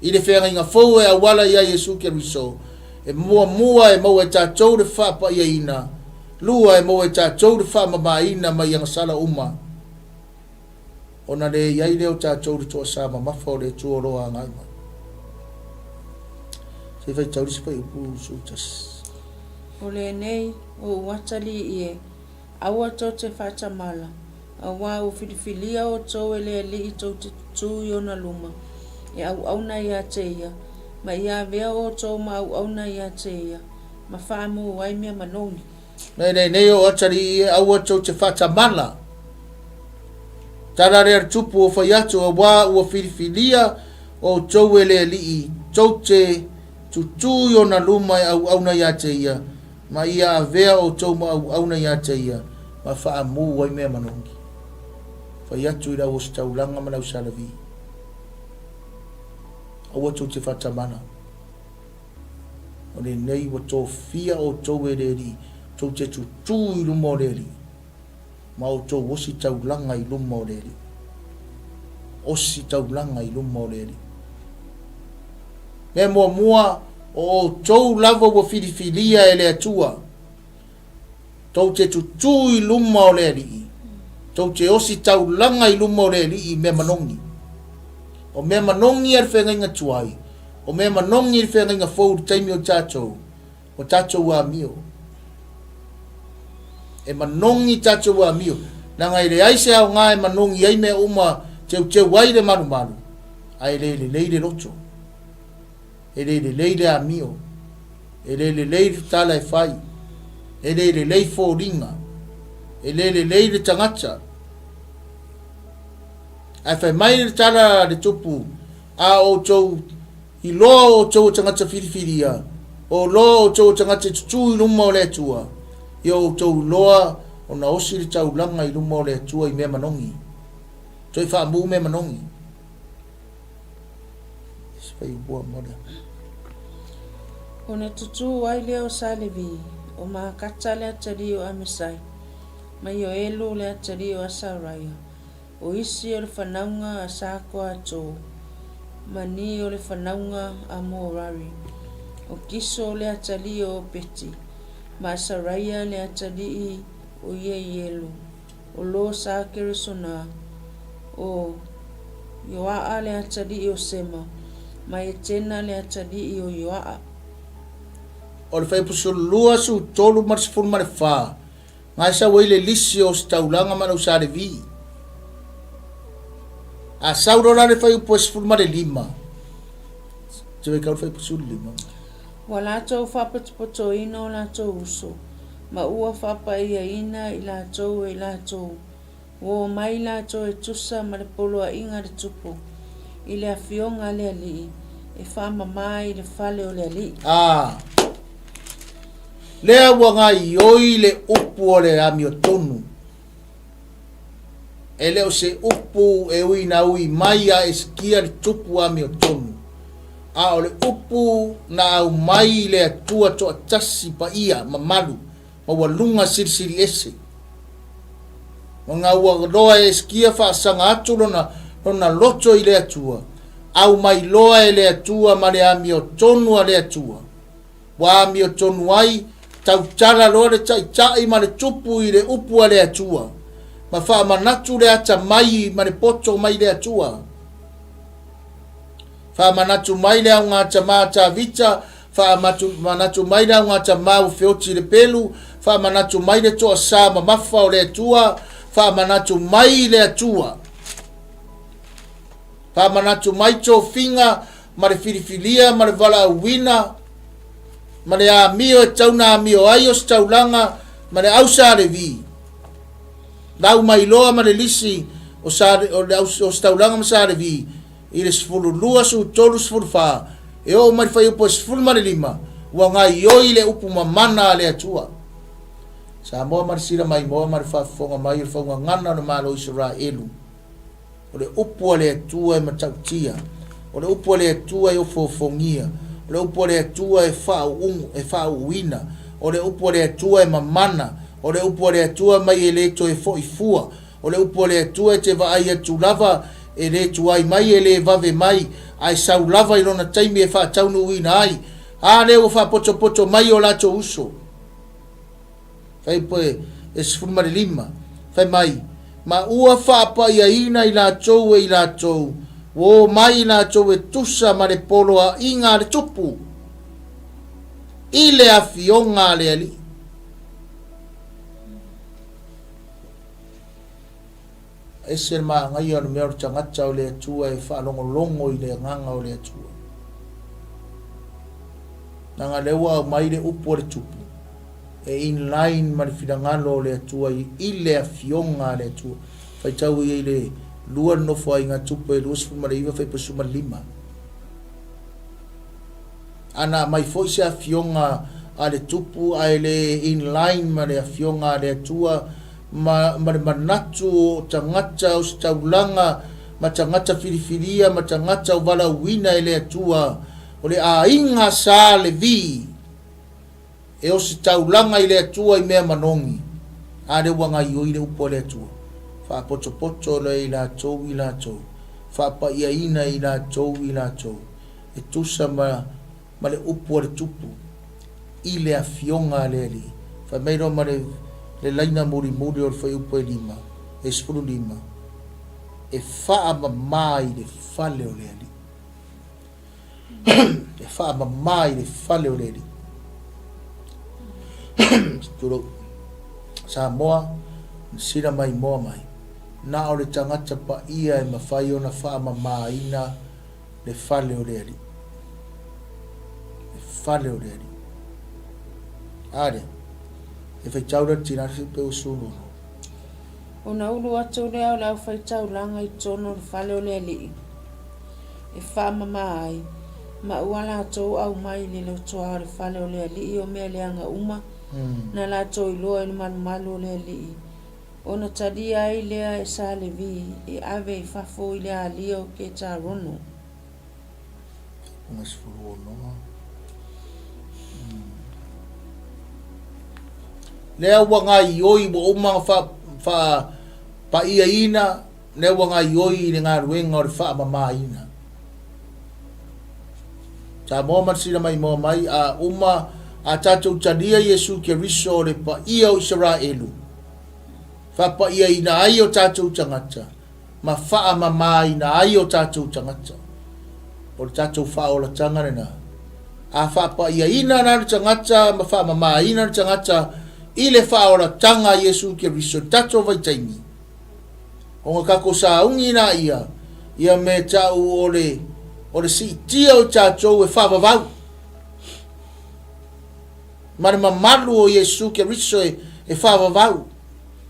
i le feagaiga fou e auala ia Iesu Keriso, e muamua e maua e tatou le faapaiaina, lua e maua e tatou le faamamaina mai agasala uma. Ona le i ai lea o tatou i le toasa mamafa o le Atua o lo o agai mai. Se i faitau le isi fuaiupu 11. O lenei, o ou atalii e, aua tou te faatamala, auā ua filifilia outou e le Alii tou te tutū i ona luma, e auauna ia te ia, ma ia avea outou ma auauna ia te ia, ma faamū ai mea manogi. Nei nei nei o atalii e, aua tou te faatamala. Tala lea le tupu o fai atu, auā ua filifilia outou e le Alii, tou te tutū i ona luma e auauna ia te ia, ma ia avea outou ma auauna ia te ia, ma faamū ai mea manogi. Fai atu i le au ositaulaga ma le au salavi, aua tou te faatamala. O lenei ua tofia outou e le Alii, tou te tutū i luma o le Alii, ma outou osi taulaga i luma o le Alii. Osi taulaga i luma o le Alii. Mea muamua, o outou lava ua filifilia e le Atua, tou te tutū i luma o le Alii, tou te osi taulaga i luma o le Alii i mea manogi. O mea manogi a le feagaiga tuai, o mea manogi i le feagaiga fou i le taimi o tatou, o tatou amio. E manogi tatou amio, leaga e leai se aoga e manogi ai mea uma teuteu ai le malumalu, ae le lelei le loto. E le lelei le amio, e le lelei le tala e fai, e le lelei foliga, e le lelei le tagata. Ae fai mai le tala a le tupu, A outou iloa o outou o tagata filifilia, o loa outou o tagata e tutū i luma o le Atua, ia outou iloa ona osi le taulaga i luma o le Atua i mea manogi. Toe faamū mea manogi. Ona tutū ai lea o Salevi, o Makata le atalii o Amesai, ma Ioelu le atalii o Asaraia, o isi o le fanauga a Sakoato, ma ni o le fanauga a Morari, o Kiso le atalii o Opeti, ma Asaraia le atalii o Ieielu. O lo sa Keresona, o Ioaa le atalii o Sema, ma Etena le atalii o Ioaa. O le fuaiupu 12, 13 ma le 14, na e sau ai le lisi o ositaulaga ma le au Levi. A sau loa la le fuaiupu 15, te wai kau le fuaiupu 15. Ua latou faapotopotoina o latou uso, ma ua faapaiaina i latou e i latou. Ua omai i latou e tusa ma le poloaiga a le tupu, i le afioga a le alii, e faamama i le fale o le alii. A lea ua gaoioi le upu o le amiotonu, e le o se upu e ui na ui mai a Esekia le tupu amiotonu. A o le upu na aumai i le Atua toatasi paia mamalu maualuga silisili ese. Ona ua loa e Esikia faasaga atu lona, lona loto i le Atua, aumai loa e le Atua ma le amiotonu a le Atua. Ua amiotonu ai, tautala loa le taitai ma le tupu i le upu a le Atua, ma faamanatu le atamai ma le poto mai le Atua. Faamanatu mai le augātama a Tavita, faamanatu mai le augātama ua feoti i le pelu, faamanatu mai le toasā mamafa o le Atua, faamanatu mai le Atua. Faamanatu mai tofiga ma le filifilia ma le valaauina ma le amio e tau na amio ai o se taulaga ma le au Sa Levi. Lau mai loa ma le lisi o, sa, o, le au, o se taulaga ma Sa Levi i le 12, 13, 14, e oo mai le fuaiupu e 15, ua gaioi le upu mamana a le Atua. Samoa ma le sila maimoa ma le faafofoga mai o le faugagana o le Malo o Isaraelu. O le upu a le Atua e matautia, o le upu a le Atua e ofoofogia, o le upu a le Atua e faauugu, e faauuina, o le upu a le Atua e mamana, o le upu a le Atua mai e le toe foi fua, o le upu a le Atua e te vaai atu lava, e le tuai mai e le vave mai, ae sau lava i lona taimi e faataunuuina ai. A lea ua faapotopoto mai o latou uso. Fai pe e 15, fai mai, Ma ua faapaiaina i latou e i latou, ua o mai i latou e tusa ma le poloaiga a le tupu, i le afioga a le Alii. Ese le manaia o le mea o le tagata o le Atua e faalogologo i le agaga o le Atua. Leaga lea ua aumai le upu a le tupu e in line ma le finagalo o le Atua i le afioga a le Atua. Faitau ia i le lua le Nofoaiga Tupu e 29 fuaiupu 15. Ana aumai foi se afioga a le tupu ae le in line ma le afioga a le Atua ma, ma le manatu o tagata ositaulaga ma tagata filifilia ma tagata o valaauina e le Atua, o le aiga sa Levi e ositaulaga i le Atua i mea manogi, a lea ua gaioi le upu a le Atua, faapotopoto loa e i latou i latou, faapaiaina e i latou i latou, e tusa ma ma le upu a le tupu i le afioga a le Alii. Fai mai loa ma le, le laina mulimuli o le fuaiupu e lima, e 15, e faamama i le fale o le Alii. E faamama i le fale o le Alii. Tulou. Samoa, sila mai moa mai. Na o le tagata paia e mafai ona faamamaina le fale o le Alii. Le fale o le Alii. A lea, e faitau lea le tina le pe ua sulu ono. Ona ulu atu lea o le aufaitaulaga i totonu o le fale o le Alii, e faamama ai, ma ua latou aumai i le lotoa o le fale o le Alii o mea leaga uma na latou iloa i le malumalu o le Alii. Ona talia ai lea e Sa Levi e ave i fafo i le alia o Ketarono. Lea ua gaioi ua uma ona faapaiaina, lea ua gaioi i le galuega o le faamamaina. Samoa ma le sila maimoa mai, a uma a tatou talia Iesu Keriso o le paia o Isaraelu, faapaiaina ai o tatou tagata, ma faamamaina ai o tatou tagata. O le tatou faaolataga lena. A faapaiaina la le tagata ma faamamaina le tagata i le faaolataga a Iesu Keriso i le tatou vaitaimi, ona tatou sauni laia ia me tau o le o le siitia o tatou e faavavau ma le mamalu o Iesu Keriso e, e faavavau.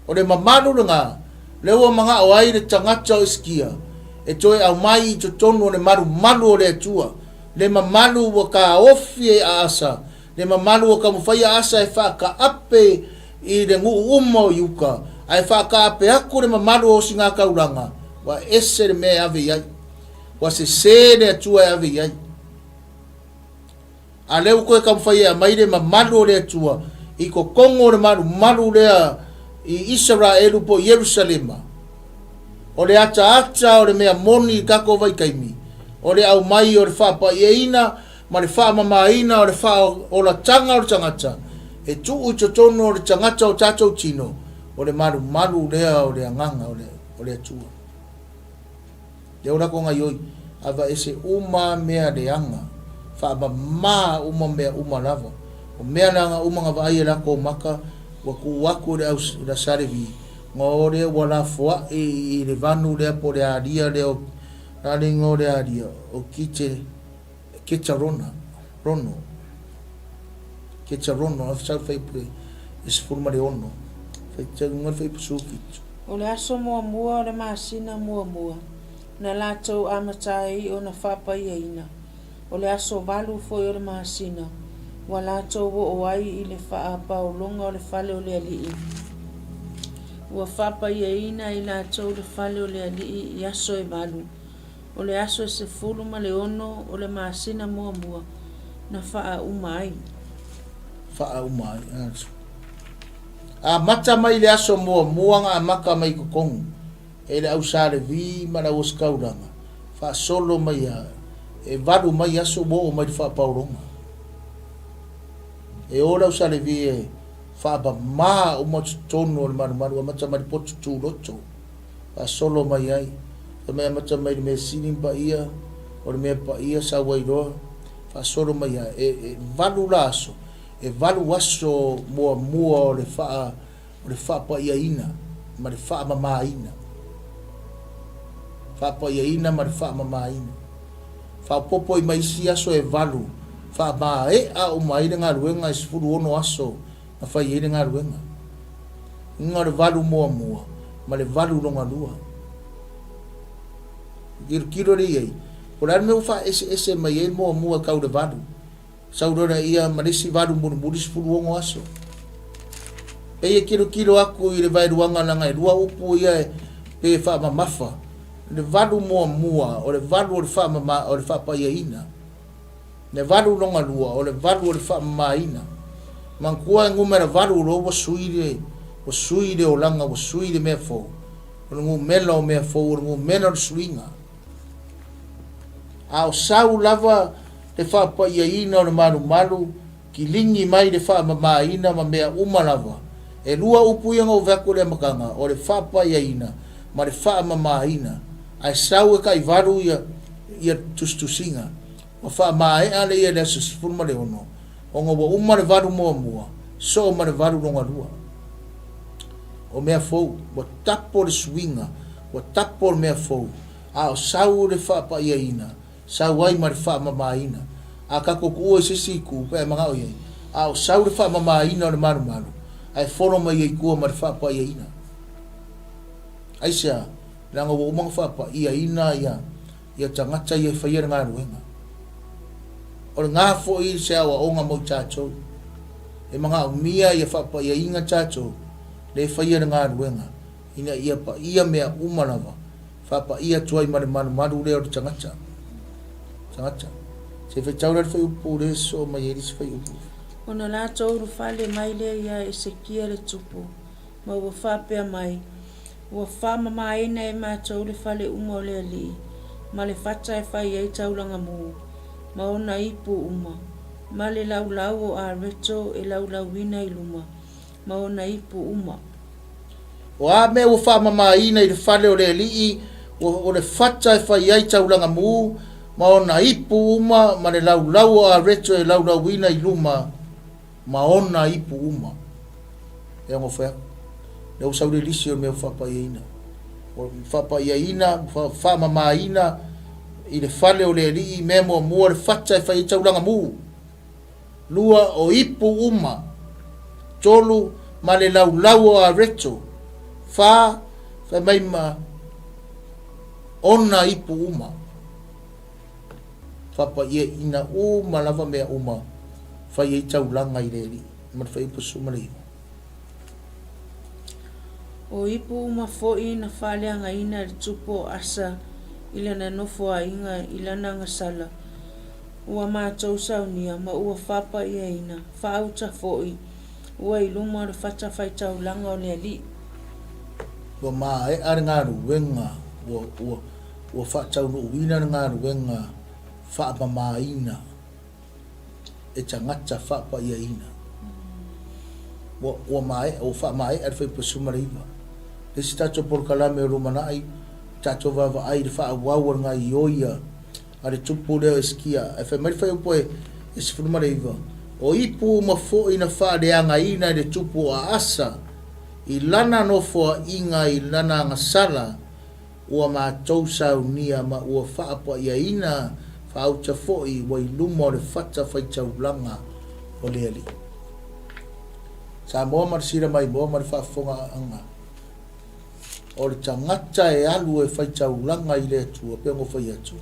O le mamalu lena, lea ua manao ai le tagata o Isikia e toe aumai i totonu o le malumalu o le Atua, le mamalu ua taofi e Aasa Le mamalu o taumafai a Asa e faataape i le nuu uma o Iuta, ae faataape atu le mamalu o osigataulaga, ua ese le mea e ave i ai. Ua sese le Atua e ave i ai. A lea ua toe taumafai e aumai le mamalu o le Atua i totonu o le malumalu lea i Isaraelu po o Ierusalema. O le ataata o le mea moni i le tatou vaitaimi, o le aumai o le faapaiaina ma le faamamaina o le faaolataga o le tagata e tuu i totonu o le tagata o tatou tino, o le malumalu lea o le Agaga o le Atua. Lea ua latou gaioi, aveese uma mea leaga, faamama uma mea uma lava. O mea leaga uma na vaai e latou maka, ua tuu atu i le au Salevi, na o lea ua lafoai i le vanu lea po o le alia lea o, la le igoa o le alia, o Kite, Ketarona, Rono, Ketarono, a sau fai e 16, faitauga le fuaiupu 17. O le aso muamua o le masina muamua na latou amata ai ona faapaiaina, o le aso valu foi o le masina, ua latou oo ai i le faapaologa o le fale o le Alii. Ua faapaiaina e latou le fale o le Alii i aso e valu. O le aso e 16 o le masina muamua na faauma ai. Faauma ai. Amata mai le aso muamua na amata mai i totonu e le au Sa Levi ma le au Ositaulaga, faasolo mai a e valu mai aso ua oo mai le faapaologa. E o le au Sa Levi e faamama uma totonu o le malumalu, amata mai le potu tuloto. faasolo mai ai. Fai mai amata mai le mea sili ma paia, o le mea paia sau ai loa, faasolo mai ai. E, e valu la aso, e valu aso muamua o le faa, o le faapaiaina ma le faamamaina. Faapaiaina ma le faamamaina. Faaopoopo ai ma isi aso e valu, faamaea uma ai le galuega e 16 aso na fai ai le galuega. Uiga o le valu muamua ma le valu lona lua. Tilotilo lea i ai, po o le a le mea ua faaeseese mai ai le muamua e tau le valu. Sau loa lea ma le isi valu mulimuli 16 aso. Pei e tilotilo atu i le vaeluaga leaga e lua upu ia e pei e faamamafa. Le valu muamua o le valu o le faamama o le faapaiaina. Le valu lona lua, o le valu o le faamamaina. Manatua e numera valu loa ua sui le, ua sui le olaga, ua sui le mea fou. O le numera o mea fou, o le numera o le suiga. A o sau lava le faapaiaina o le malumalu, kiligi mai le faamamaina ma mea uma lava. E lua upu ia na ou vaai atu i le amataga, o le faapaiaina ma le faamamaina. Ae sau e taivalu ia, ia tusitusiga. Ua faamaea le ia i le aso 16, ona ua uma le valu muamua, soo ma le valu lona lua. O mea fou, ua tapo le suiga, ua tapo le mea fou, a o sau le faapaiaina, sau ai ma le faamamaina. A tatou tuua i se isi itu, pe a e manao i ai, a o sau le faamamaina o le malumalu, ae folo mai ai i tua ma le faapaiaina. Aisea? Leaga ua uma ona faapaiaina ia ia tagata ia e faia le galuega. O lena foi se aoaoga mo i tatou. E manaomia ia faapaiaina tatou le e faia le galuega ina ia paia mea uma lava, faapaia atu ai ma le malumalu lea o le tagata. Tagata. Se i faitau la le fuaiupu lea e sosoo mai ai le isi fuaiupu. Ona latou ulufale mai lea ia Esekia le tupu, ma ua faapea mai, Ua faamamaina e matou le fale uma o le Alii, ma le fata e fai ai taulaga mu, ma ona ipu uma, ma le laulau o areto e laulauina i luma, ma ona ipu uma. O a mea ua faamamaina i le fale o le Alii, o le fata e fai ai taulaga mu, ma ona ipu uma, ma le laulau o areto e laulauina i luma, ma ona ipu uma. E ono fai atu. Lea ua sau le lisi o le mea ua faapaiaina. Ua faapaiaina, faamamaina i le fale o le Alii, mea muamua le fata e fai ai taulaga mu. Lua, o ipu uma. Tolu, ma le laulau o areto. Fa, fai mai ma ona ipu uma. Faapaiaina uma lava mea uma fai ai taulaga i le Alii ma le fuaiupu 19. O ipu uma foi na faaleagaina e le tupu o Asa i lana nofoaiga i lana agasala. Ua matou saunia ma ua faapaiaina, faauta foi, ua i luma o le fatafaitaulaga o le Alii. Ua maea le galuega, ua, ua, ua faataunuuina le galuega faamamaina e tagata faapaiaina. Ua, ua maea, ua faamaea le Fuaiupu 19. Le isi tatou polokalame o lumanai, tatou vaavaai i le faaauau o le gaioia a le tupu lea o Hesekia. Ae fai mai le fuaiupu e 19, O ipu uma foi na faaleagaina e le tupu o Aasa i lana nofoaiga i lana agasala, ua matou saunia ma ua faapaiaina faauta foi ua i luma o le fata faitaulaga o le Alii. Samoa ma le sila maimoa ma le faafofogaaga. O le tagata e alu e faitaulaga i le Atua, pei ona ou fai atu,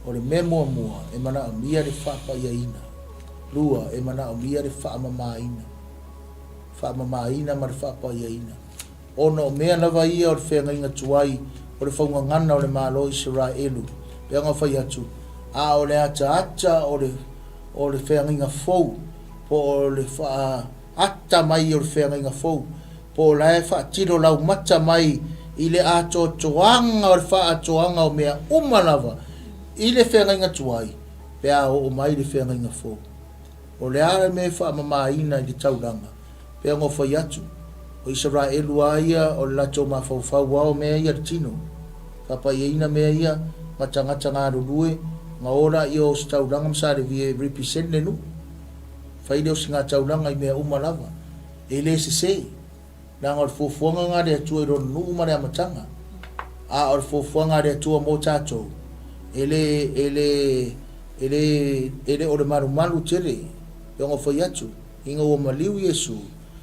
o le mea muamua, e manaomia le faapaiaina. Lua, e manaomia le faamamaina. Faamamaina ma le faapaiaina. Ona o mea lava ia o le feagaiga tuai, o le faugagana o le Malo o Isaraelu, pei ona ou fai atu, a o le ataata o le, o le feagaiga fou, po o le faaata mai o le feagaiga fou, po o la e faatilo laumata mai i le atoatoaga o le faaatoaga o mea uma lava i le feagaiga tuai pe a oo mai le feagaiga fou. O le a le mea e faamamaina i le taulaga? Pei ona ou fai atu, o Isaraelu a ia o le latou mafaufau lava o mea ia i le tino. Faapaiaina mea ia ma tagata galulue, na o laia o Ositaulaga ma Sa Levi e represent le nuu. Fai le osigataulaga i mea uma lava. E le sese, leaga o le fuafuaga lena a le Atua i Lona nuu ma le amataga. A o le fuafuaga a le Atua mo tatou, e le, e le, e le, e le o le malumalu tele, e ono fai atu, ina ua maliu Iesu,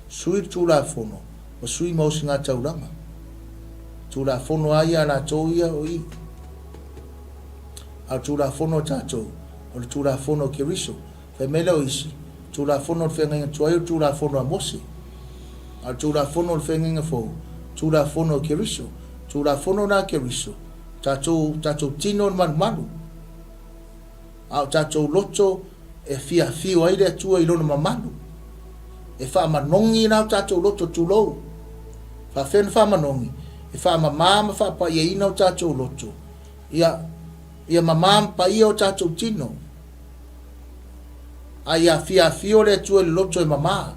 sui le Tulafono, ma sui ma osigataulaga. Tulafono lava ia a latou ia o i. A o le Tulafono a tatou, o le Tulafono a Keriso. Fai mai lea o isi, Tulafono o le Feagaiga Tuai o le Tulafono a Mose. A o le Tulafono o le Feagaiga Fou, Tulafono a Keriso. Tulafono la a Keriso, tatou, tatou tino o le malumalu. A o tatou loto e fia afio ai le Atua i Lona mamalu. E faamanogi la o tatou loto, tulou. Faafefea ona faamanogi? E faamama ma faapaiaina o tatou loto. Ia, ia mama ma paia o tatou tino. A ia fia afio le Atua i le loto e mama.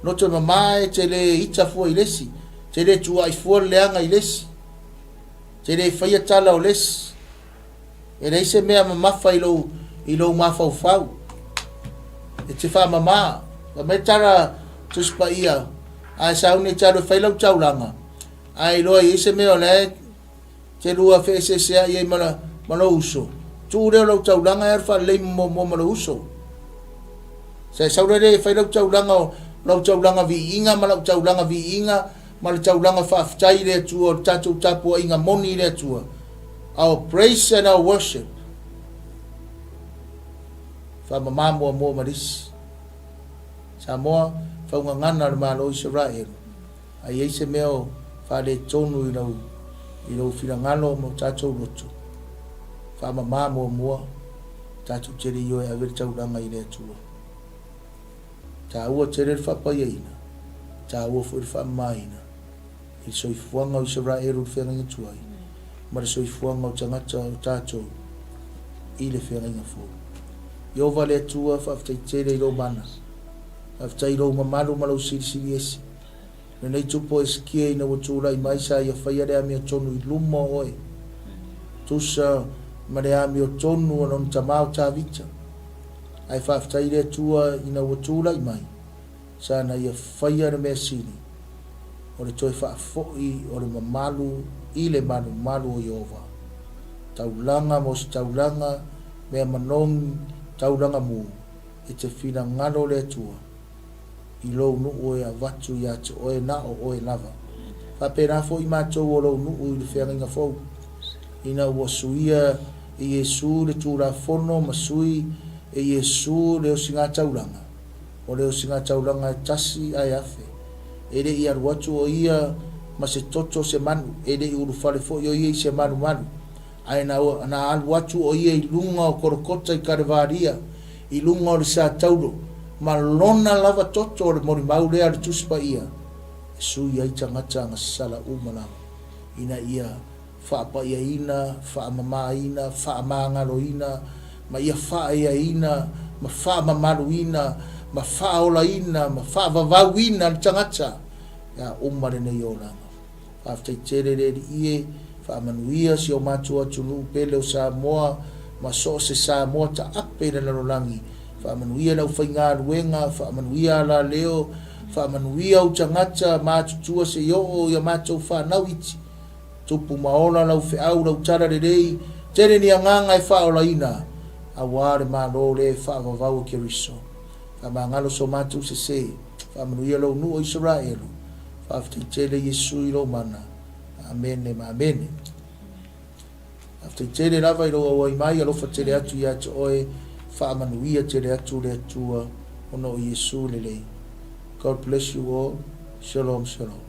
Loto e mama e te le ita fua i le isi, te le tuuai fua le leaga i le isi, te le faia tala o le isi. E leai se mea mamafa i lou, i lou mafaufau. E te faamama. Fai mai tala Tusi Paia, a e sauni e te alu e fai lau taulaga, a e iloa e i ai se mea o la e te lua feeseeseai ai ma, ma lou uso, tuu lea o lau taulaga e alu faalelei muamua ma lou uso. Sa e sau lea e fai lau taulaga o lau taulaga viiga ma lau taulaga viiga ma le taulaga faafetai i le Atua o le tatou tapuaiga moni i le Atua. Our praise and our worship. Faamama muamua ma le isi. Samoa, faugagana o le Malo o Isaraelu. A i ai se mea o faaletonu i lau, i lou finagalo ma o tatou loto, faamama muamua, tatou te le ioe ave le taulaga i le Atua. Taua tele le faapaiaina, taua foi le faamamaina i le soifuaga o Isaraelu i le feagaiga tuai, ma le soifuaga o tagata o tatou i le feagaiga fou. Ieova le Atua, faafetai tele i lou mana. Faafetai i lou mamalu ma lou silisili ese. Lenei tupu o Hesekia ina ua tulai mai sa ia faia le amiotonu i luma o oe, tusa ma le amiotonu a lona tama o Tavita. Ae faafetai i le Atua ina ua tulai mai, sa na ia faia le mea sili, o le toe faafoi o le mamalu i le malumalu o Ieova. Taulaga mo se taulaga, mea manogi, taulaga mu, e te finagalo le Atua i lou nuu e avatu ia te oe na o oe lava. Faapena foi matou o lou nuu i le feagaiga fou, ina ua suia e Iesu le Tulafono ma sui e Iesu le osigataulaga, o le osigataulaga e tasi ae afe. E le i alu atu o ia ma se toto o se manu, e le i ulufale foi o ia i se malumalu. Ae na, na alu atu o Ia i luga o Kolokota i Kalevaria, i luga o le Sataulo, ma Lona lava toto o le molimau lea a le Tusi Paia, e sui ai tagata agasala uma lava, ina ia faapaiaina, faamamaina, faamagaloina, ma ia faaeaina, ma faamamaluina, ma faaolaina, ma faavavauina le tagata pe a uma lenei olaga. Faafetai tele le Alii e, faamanuia si o matou atunuu pele o Samoa ma so o se Samoa taape i le lalolagi. Faamanuia le aufaigaluega, faamanuia alaleo, faamanuia ou tagata matutua se i oo i a matou fanau iti. Tupu ma ola lau feau, lau tala lelei, tele ni agaga e faaolaina, aua le Malo lea e faavavau e Keriso. Faamagalo so matou sese, faamanuia lou nuu o Isaraelu. Faafetai tele Iesu i lou mana. Amene ma amene. Faafetai tele lava i lou auai mai, alofa tele atu ia te oe, faamanuia tele atu le Atua ona o Iesu lelei. God bless you all. Shalom, shalom.